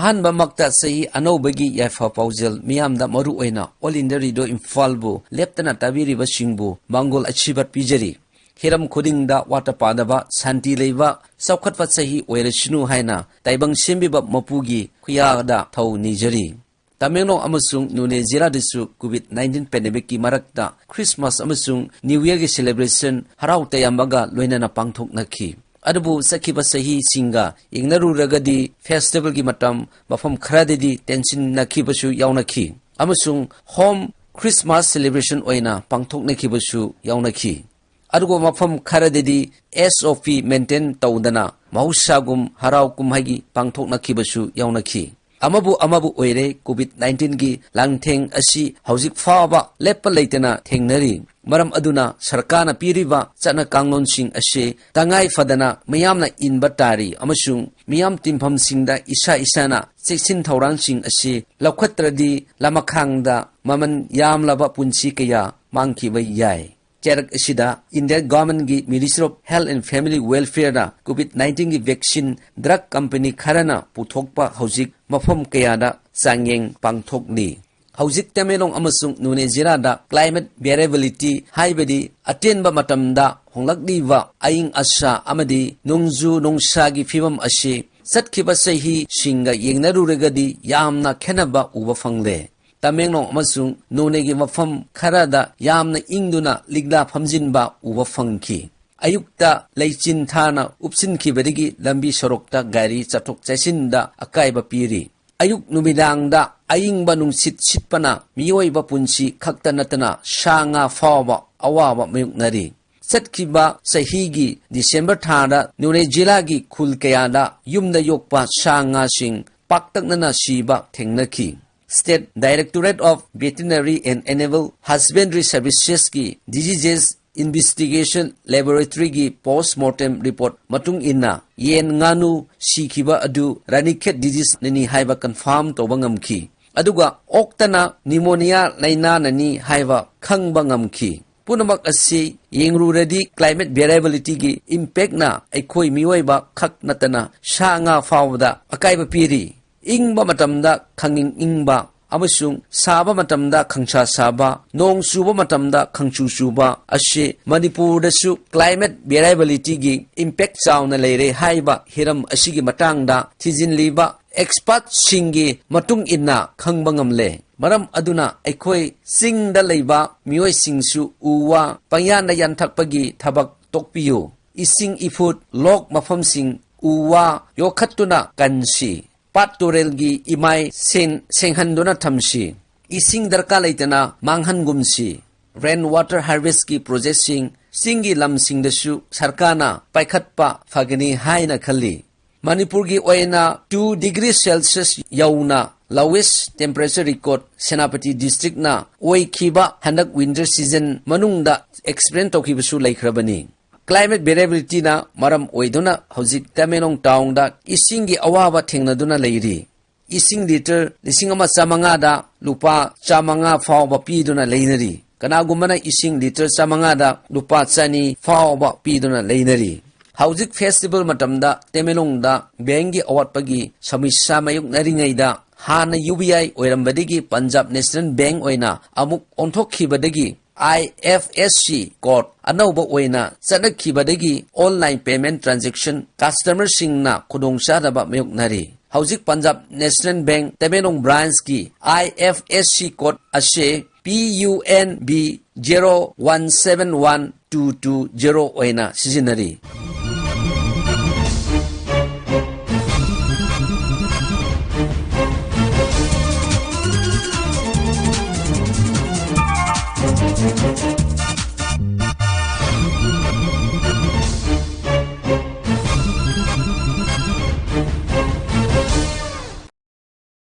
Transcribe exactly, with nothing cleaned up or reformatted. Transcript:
ꯑꯍꯥꯟꯕꯃꯛꯇ ꯆꯍꯤ ꯑꯅꯧꯕꯒꯤ ꯌꯥꯏꯐ ꯄꯥꯎꯖꯦꯜ ꯃꯤꯌꯥꯝꯗ, ꯃꯔꯨ ꯑꯣꯏꯅ All India Radio ꯏꯝꯐꯥꯜꯕꯨ ꯂꯦꯞꯇꯅ ꯇꯥꯕꯤꯔꯤꯕꯁꯤꯡꯕꯨ ꯃꯥꯡꯒꯣꯜ ꯑꯁꯤꯕꯠ ꯄꯤꯖꯔꯤ꯫ ꯍꯤꯔꯝ ꯈꯨꯗꯤꯡꯗ ꯋꯥꯠꯇ ꯄꯥꯗꯕ, ꯁꯥꯟꯇꯤ ꯂꯩꯕ, ꯆꯥꯎꯈꯠꯄ ꯆꯍꯤ ꯑꯣꯏꯔꯁꯅꯨ ꯍꯥꯏꯅ ꯇꯥꯏꯕꯪ ꯁꯦꯝꯕꯤꯕ ꯃꯄꯨꯒꯤ ꯈꯨꯌꯥꯗ ꯊꯧ ꯅꯤꯖꯔꯤ꯫ ꯇꯃꯦꯡꯂꯣꯡ ꯑꯃꯁꯨꯡ ꯅꯣꯅꯦ ꯖꯤꯂꯥꯗꯁꯨ COVID nineteen pandemic ꯀꯤ ꯃꯔꯛꯇ Christmas ꯑꯃꯁꯨꯡ New Year ꯒꯤ celebration ꯍꯔꯥꯎ ꯇꯌꯥꯝꯕꯒ ꯂꯣꯏꯅꯅ ꯄꯥꯡꯊꯣꯛꯅꯈꯤ꯫ ꯑꯗꯨꯕꯨ ꯆꯠꯈꯤꯕ ꯆꯍꯤꯁꯤꯡꯒ ꯌꯦꯡꯅꯔꯨꯔꯒꯗꯤ festival ꯒꯤ ꯃꯇꯝ ꯃꯐꯝ ꯈꯔꯗꯗꯤ ꯇꯦꯟꯁꯤꯟꯅꯈꯤꯕꯁꯨ ꯌꯥꯎꯅꯈꯤ ꯑꯃꯁꯨꯡ home Christmas celebration ꯑꯣꯏꯅ ꯄꯥꯡꯊꯣꯛꯅꯈꯤꯕꯁꯨ ꯌꯥꯎꯅꯈꯤ꯫ ꯑꯗꯨꯒ ꯃꯐꯝ ꯈꯔꯗꯗꯤ S O P maintain ꯇꯧꯗꯅ ꯃꯍꯧꯁꯥꯒꯨꯝ ꯍꯔꯥꯎ ꯀꯨꯝꯍꯩꯒꯤ ꯄꯥꯡꯊꯣꯛꯅꯈꯤꯕꯁꯨ ꯌꯥꯎꯅꯈꯤ꯫ ꯑꯃꯕꯨ ꯑꯃꯕꯨ ꯑꯣꯏꯔꯦ, COVID nineteen ꯒꯤ ꯂꯥꯡꯊꯦꯡ ꯑꯁꯤ ꯍꯧꯖꯤꯛ ꯐꯥꯎꯕ ꯂꯦꯞꯄ ꯂꯩꯇꯅ ꯊꯦꯡꯅꯔꯤ꯫ ꯃꯔꯝ ꯑꯗꯨꯅ ꯁꯔꯀꯥꯔꯅ ꯄꯤꯔꯤꯕ ꯆꯠꯅ ꯀꯥꯡꯂꯣꯟꯁꯤꯡ ꯑꯁꯤ ꯇꯉꯥꯏ ꯐꯗꯅ ꯃꯤꯌꯥꯝꯅ ꯏꯟꯕ ꯇꯥꯔꯤ ꯑꯃꯁꯨꯡ ꯃꯤꯌꯥꯝ ꯇꯤꯟꯐꯝꯁꯤꯡꯗ ꯏꯁꯥ ꯏꯁꯥꯅ ꯆꯦꯛꯁꯤꯟ ꯊꯧꯔꯥꯡꯁꯤꯡ ꯑꯁꯤ ꯂꯧꯈꯠꯇ꯭ꯔꯗꯤ ꯂꯃꯈꯥꯡꯗ ꯃꯃꯜ ꯌꯥꯝꯂꯕ ꯄꯨꯟꯁꯤ ꯀꯌꯥ ꯃꯥꯡꯈꯤꯕ ꯌꯥꯏ꯫ ꯆꯩꯔꯛ ꯑꯁꯤꯗ Indian government ꯀꯤ Ministry of Health and Family Welfare ꯅ COVID nineteen ꯒꯤ vaccine drug company ꯈꯔꯅ ꯄꯨꯊꯣꯛꯄ ꯍꯧꯖꯤꯛ ꯃꯐꯝ ꯀꯌꯥꯗ ꯆꯥꯡꯌꯦꯡ ꯄꯥꯡꯊꯣꯛꯂꯤ꯫ ꯍꯧꯖꯤꯛ ꯇꯃꯦꯡꯂꯣꯡ ꯑꯃꯁꯨꯡ ꯅꯣꯅꯦ ꯖꯤꯂꯥꯗ climate variability, ꯍꯥꯏꯕꯗꯤ ꯑꯇꯦꯟꯕ ꯃꯇꯝꯗ ꯍꯣꯡꯂꯛꯂꯤꯕ ꯑꯏꯪ ꯑꯁꯥ ꯑꯃꯗꯤ ꯅꯣꯡꯖꯨ ꯅꯨꯡꯁꯥꯒꯤ ꯐꯤꯕꯝ ꯑꯁꯤ ꯆꯠꯈꯤꯕ ꯆꯍꯤꯁꯤꯡꯒ ꯌꯦꯡꯅꯔꯨꯔꯒꯗꯤ ꯌꯥꯝꯅ ꯈꯦꯠꯅꯕ ꯎꯕ ꯐꯪꯂꯦ꯫ ꯇꯃꯦꯡꯂꯣꯡ ꯑꯃꯁꯨꯡ ꯅꯣꯅꯦꯒꯤ ꯃꯐꯝ ꯈꯔꯗ ꯌꯥꯝꯅ ꯏꯪꯗꯨꯅ ꯂꯤꯛꯂꯥ ꯐꯝꯖꯤꯟꯕ ꯎꯕ ꯐꯪꯈꯤ꯫ ꯑꯌꯨꯛꯇ ꯂꯩꯆꯤꯟ ꯊꯥꯅ ꯎꯞꯁꯤꯟꯈꯤꯕꯗꯒꯤ ꯂꯝꯕꯤ ꯁꯣꯔꯣꯛꯇ ꯒꯥꯔꯤ ꯆꯠꯊꯣꯛ ꯆꯠꯁꯤꯟꯗ ꯑꯀꯥꯏꯕ ꯄꯤꯔꯤ꯫ ꯑꯌꯨꯛ ꯅꯨꯃꯤꯗꯥꯡꯗ ꯑꯏꯪꯕ ꯅꯨꯡꯁꯤꯠ ꯁꯤꯠꯄꯅ ꯃꯤꯑꯣꯏꯕ ꯄꯨꯟꯁꯤ ꯈꯛꯇ ꯅꯠꯇꯅ ꯁꯥ ꯉꯥ ꯐꯥꯎꯕ ꯑꯋꯥꯕ ꯃꯥꯌꯣꯛꯅꯔꯤ꯫ ꯆꯠꯈꯤꯕ ꯆꯍꯤꯒꯤ December ꯊꯥꯗ ꯅꯣꯅꯦ ꯖꯤꯂꯥꯒꯤ ꯈꯨꯜ ꯀꯌꯥꯗ ꯌꯨꯝꯗ ꯌꯣꯛꯄ ꯁꯥ ꯉꯥꯁꯤꯡ ꯄꯥꯛꯇꯛꯅꯅ ꯁꯤꯕ ꯊꯦꯡꯅꯈꯤ꯫ State Directorate of Veterinary and Animal Husbandry Services ꯀꯤ Diseases Investigation Laboratory ꯒꯤ post mortem report ꯃꯇꯨꯡ ꯏꯟꯅ ꯌꯦꯟ ꯉꯥꯅꯨ ꯁꯤꯈꯤꯕ ꯑꯗꯨ ꯔꯥꯅꯤꯈꯦꯠ disease ꯅꯅꯤ ꯍꯥꯏꯕ confirm ꯇꯧꯕ ꯉꯝꯈꯤ꯫ ꯑꯗꯨꯒ ꯑꯣꯛꯇꯅ pneumonia ꯂꯥꯏꯅꯥꯅꯅꯤ ꯍꯥꯏꯕ ꯈꯪꯕ ꯉꯝꯈꯤ꯫ ꯄꯨꯝꯅꯃꯛ ꯑꯁꯤ ꯌꯦꯡꯂꯨꯔꯗꯤ climate variability ꯒꯤ impact ꯅ ꯑꯩꯈꯣꯏ ꯃꯤꯑꯣꯏꯕ ꯈꯛ ꯅꯠꯇꯅ ꯁꯥ ꯉꯥ ꯐꯥꯎꯕꯗ ꯑꯀꯥꯏꯕ ꯄꯤꯔꯤ꯫ ꯏꯪꯕ ꯃꯇꯝꯗ ꯈꯪꯏꯪ ꯏꯪꯕ ꯑꯃꯁꯨꯡ ꯁꯥꯕ ꯃꯇꯝꯗ ꯈꯪꯁꯥ ꯁꯥꯕ, ꯅꯣꯡ ꯆꯨꯕ ꯃꯇꯝꯗ ꯈꯪꯆꯨ ꯆꯨꯕ ꯑꯁꯤ ꯃꯅꯤꯄꯨꯔꯗꯁꯨ climate variabilityꯒꯤ impact ꯆꯥꯎꯅ ꯂꯩꯔꯦ ꯍꯥꯏꯕ ꯍꯤꯔꯝ ꯑꯁꯤꯒꯤ ꯃꯇꯥꯡꯗ ꯊꯤꯖꯤꯜꯂꯤꯕ expertꯁꯤꯡꯒꯤ ꯃꯇꯨꯡ ꯏꯟꯅ ꯈꯪꯕ ꯉꯝꯂꯦ꯫ ꯃꯔꯝ ꯑꯗꯨꯅ ꯑꯩꯈꯣꯏ ꯆꯤꯡꯗ ꯂꯩꯕ ꯃꯤꯑꯣꯏꯁꯤꯡꯁꯨ ꯎ ꯋꯥ ꯄꯪꯌꯥꯟꯗ ꯌꯥꯟꯊꯠꯄꯒꯤ ꯊꯕꯛ ꯇꯣꯛꯄꯤꯌꯨ꯫ ꯏꯁꯤꯡ ꯏꯐꯨꯠ ꯂꯣꯛ ꯃꯐꯝꯁꯤꯡ ꯎ ꯋꯥ ꯌꯣꯛꯈꯠꯇꯨꯅ ꯀꯟꯁꯤ꯫ ꯄꯥꯠ ꯇꯨꯔꯦꯜꯒꯤ ꯏꯃꯥꯏ ꯁꯦꯡ-, ꯁꯦꯡꯍꯟꯗꯨꯅ ꯊꯝꯁꯤ꯫ ꯏꯁꯤꯡ ꯗꯔꯀꯥꯔ ꯂꯩꯇꯅ ꯃꯥꯡꯍꯟꯒꯨꯝꯁꯤ꯫ Rain water harvestꯀꯤ projectꯁꯤꯡ ꯆꯤꯡꯒꯤ ꯂꯝꯁꯤꯡꯗꯁꯨ ꯁꯔꯀꯥꯔꯅ ꯄꯥꯏꯈꯠꯄ ꯐꯒꯅꯤ ꯍꯥꯏꯅ ꯈꯜꯂꯤ꯫ ꯃꯅꯤꯄꯨꯔꯒꯤ ꯑꯣꯏꯅ two degree Celsius ꯌꯧꯅ lowest temperature record ꯁꯦꯅꯥꯄꯇꯤ districtꯅ ꯑꯣꯏꯈꯤꯕ ꯍꯟꯗꯛ winter season ꯃꯅꯨꯡꯗ experience ꯇꯧꯈꯤꯕꯁꯨ ꯂꯩꯈ꯭ꯔꯕꯅꯤ꯫ Climate variabilityꯅ ꯃꯔꯝ ꯑꯣꯏꯗꯨꯅ ꯍꯧꯖꯤꯛ ꯇꯃꯦꯡꯂꯣꯡ townꯗ ꯏꯁꯤꯡꯒꯤ ꯑꯋꯥꯕ ꯊꯦꯡꯅꯗꯨꯅ ꯂꯩꯔꯤ꯫ ꯏꯁꯤꯡ litre ꯂꯤꯁꯤꯡ ꯑꯃ ꯆꯥꯃꯉꯥꯗ ꯂꯨꯄꯥ ꯆꯥꯃꯉꯥ ꯐꯥꯎꯕ ꯄꯤꯗꯨꯅ ꯂꯩꯅꯔꯤ꯫ ꯀꯅꯥꯒꯨꯝꯕꯅ ꯏꯁꯤꯡ litre ꯆꯥꯃꯉꯥꯗ ꯂꯨꯄꯥ ꯆꯅꯤ ꯐꯥꯎꯕ ꯄꯤꯗꯨꯅ ꯂꯩꯅꯔꯤ꯫ ꯍꯧꯖꯤꯛ festival ꯃꯇꯝꯗ ꯇꯃꯦꯡꯂꯣꯡꯗ bankꯀꯤ ꯑꯋꯥꯠꯄꯒꯤ ꯁꯃꯁ꯭ꯌꯥ ꯃꯥꯌꯣꯛꯅꯔꯤꯉꯩꯗ ꯍꯥꯟꯅ UBI ꯑꯣꯏꯔꯝꯕꯗꯒꯤ Punjab National Bank ꯑꯣꯏꯅ ꯑꯃꯨꯛ ꯑꯣꯟꯊꯣꯛꯈꯤꯕꯗꯒꯤ IFSC code ꯑꯅꯧꯕ ꯑꯣꯏꯅ ꯆꯠꯅꯈꯤꯕꯗꯒꯤ online payment transaction customerꯁꯤꯡꯅ ꯈꯨꯗꯣꯡꯆꯥꯗꯕ ꯃꯥꯌꯣꯛꯅꯔꯤ꯫ ꯍꯧꯖꯤꯛ Punjab National Bank Tamenglong branchꯀꯤ IFSC code ꯑꯁꯤ PUNB zero one seven one two two zero ꯑꯣꯏꯅ ꯁꯤꯖꯤꯟꯅꯔꯤ꯫